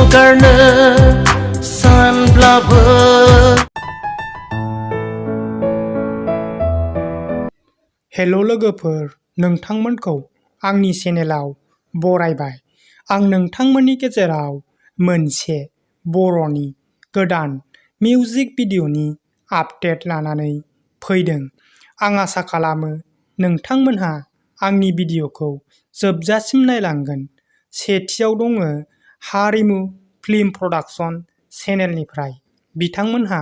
Baogarnw Sanblabw. हेल' लोगोफोर, नोंथांमोनखौ आंनि चेनेलाव बरायबाय। आं नोंथांमोननि गेजेराव मोनसे बर'नि गोदान मिउजिक भिडिअ'नि आपडेट लानानै फैदों। आं आसा खालामो नोंथांमोनहा आंनि भिडिअ'खौ जोबजासिम नायलांगोन। सेथियाव दङ हारिमु फिल्म प्रडाक्शन चेनेलनिफ्राय। बिथांमोनहा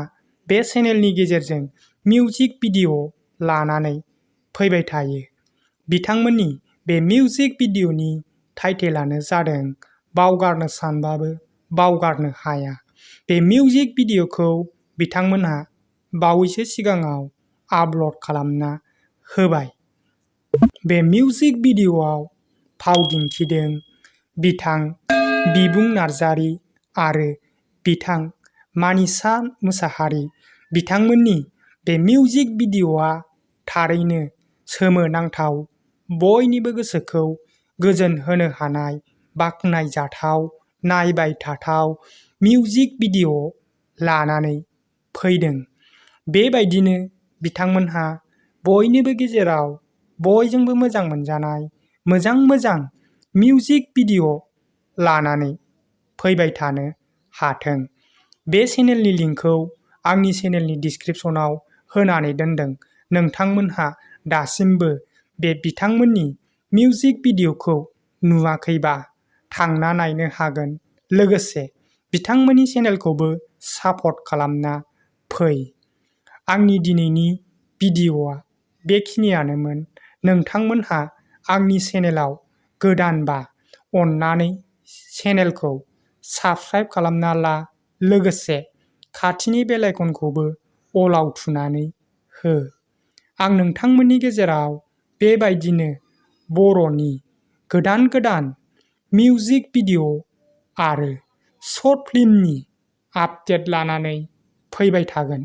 बे चेनेलनि गेजेरजों मिउजिक भिडिअ' लानानै फैबाय थायो। बिथांमोननि बे मिउजिक भिडिअ'नि टाइटेलानो जादों बावगारनो सानबाबो बावगारनो हाया। बे मिउजिक भिडिअ'खौ बिथांमोनहा बावैसो सिगाङाव आपल'ड खालामना होबाय। बे मिउजिक भिडिअ'आव फाव दिन्थिदों बिथां बिबुं नार्जारि आरो बिथां मानिसा मुसाहारि। बिथांमोननि बे मिउजिक भिडिअ'आ थारैनो सोमोनांथाव, बयनिबो गोसोखौ गोजोन होनो हानाय, बाख्नायजाथाव, नायबाय थाथाव मिउजिक भिडिअ' लानानै फैदों। बेबायदिनो बिथांमोनहा बयनिबो गेजेराव बयजोंबो मोजां मोनजानाय मोजां मिउजिक भिडिअ' लानानै फैबाय थानो हाथों। बे चेनेलनि लिंकखौ आंनि चेनेलनि डिसक्रिपसनाव होनानै दोनदों। नोंथांमोनहा दासिमबो बे बिथांमोननि मिउजिक भिडिअ'खौ नुवाखैबा थांना नायनो हागोन। लोगोसे बिथांमोननि चेनेलखौबो सापर्ट खालामना फै। आंनि दिनैनि भिडिअ'आ बेखिनियानोमोन। नोंथांमोनहा आंनि चेनेलाव गोदानबा अन्नानै चेनेलखौ साबस्क्राइब खालामना ला। लोगोसे खाथिनि बेल आइकनखौबो अलाव थुनानै हो। आं नोंथांमोननि गेजेराव बेबायदिनो बर'नि गोदान मिउजिक भिडिअ' आरो शर्ट फिल्मनि आपडेट लानानै फैबाय थागोन।